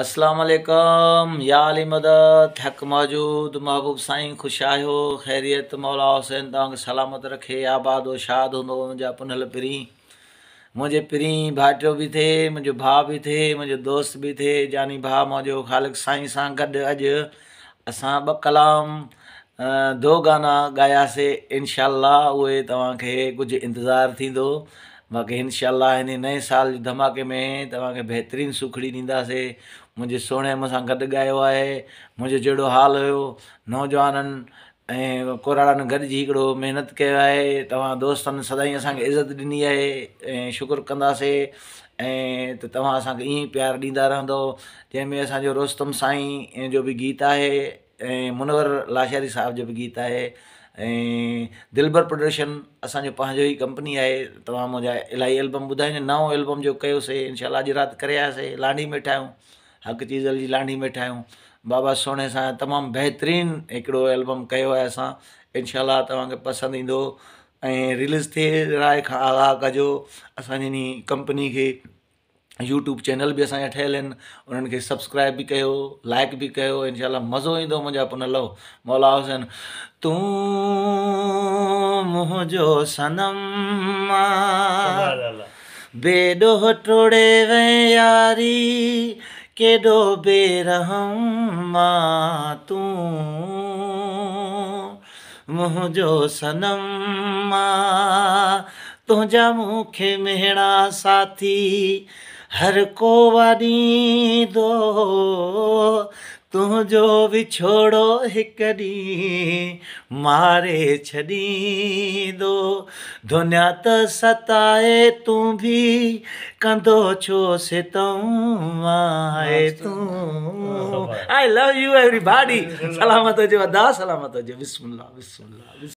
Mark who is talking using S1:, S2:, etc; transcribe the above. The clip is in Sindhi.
S1: اسلام عليڪم يا علي مدد حق موجود محبوب سائين خوش آهيو خيريت مولا حسين توهان کي سلامت رکي آباد و شاد هوندو منهنجا پنهل پرين منهنجي پرين ڀائٽيو به ٿئي منهنجو ڀاء به ٿئي منهنجو دوست به ٿئي جاني ڀاء منهنجو خالق سائين سان گڏ اڄ اسان ٻه ڪلام دو گانا ڳاياسي انشاء الله اهي توهان کي ڪجهه انتظار ٿيندو باقي انشاء الله هن نئين سال جي ڌماڪي ۾ توهان کي بهترين سوکڙي ڏينداسي منهنجي سهڻي مون سان گڏ ڳايو آهي منهنجو جهڙو حال هيو نوجوانن ۽ ڪوراڙن گڏجي هڪڙو محنت ڪيو آهي توهان دوستن سدائين اسان کي عزت ڏني آهي ۽ شڪر ڪنداسي ۽ ته توهان اسان کي ائين ئي پيار ڏيندا رهندو جنهن ۾ اسان جو رستم سائين جو به گيت آهي ۽ منور لاشاري صاحب جو به گيت آهي ۽ دلبر پروڊڪشن اسان جو پنهنجو ئي ڪمپني آهي توهان منهنجا الاهي البم ٻڌا آهن نئون البم جو ڪيوسي انشاء الله اڄ رات ڪري آياسي لانڍي ۾ ٺاهيون حق چيزل جي لانڍي ۾ ٺاهيون بابا سهڻي سان تمام بهترين هڪڙو البم ڪيو آهي اسان انشاء الله توهان کي پسند ايندو ۽ رليز ٿئي راء کان آگاهه ڪجو اسان جي انهي ڪمپني کي يوٽيوب چينل به اسان جا ٺهيل آهن انهن کي سبسڪرائب به ڪيو لائڪ به ڪيو انشاء الله مزو ايندو منهنجا پنهلو مولا حسين تون منهنجو صنم آ بي ڏوهه ٽوڙي وئين ياري ڪيڏو بي رحم آ تون منهنجو صنم آ تنهنجا مون کي مهڻا ساٿي هر ڪو آ ڏيندو تنهنجو وڇوڙو هڪ ڏينهن ماري ڇڏيندو دنيا ته ستائي تون ڀي ڪندو ڇو ستم آهي تون آئي لو يو ايوري باڊي سلامت هجو ادا سلامت هجو بسم الله بسم الله.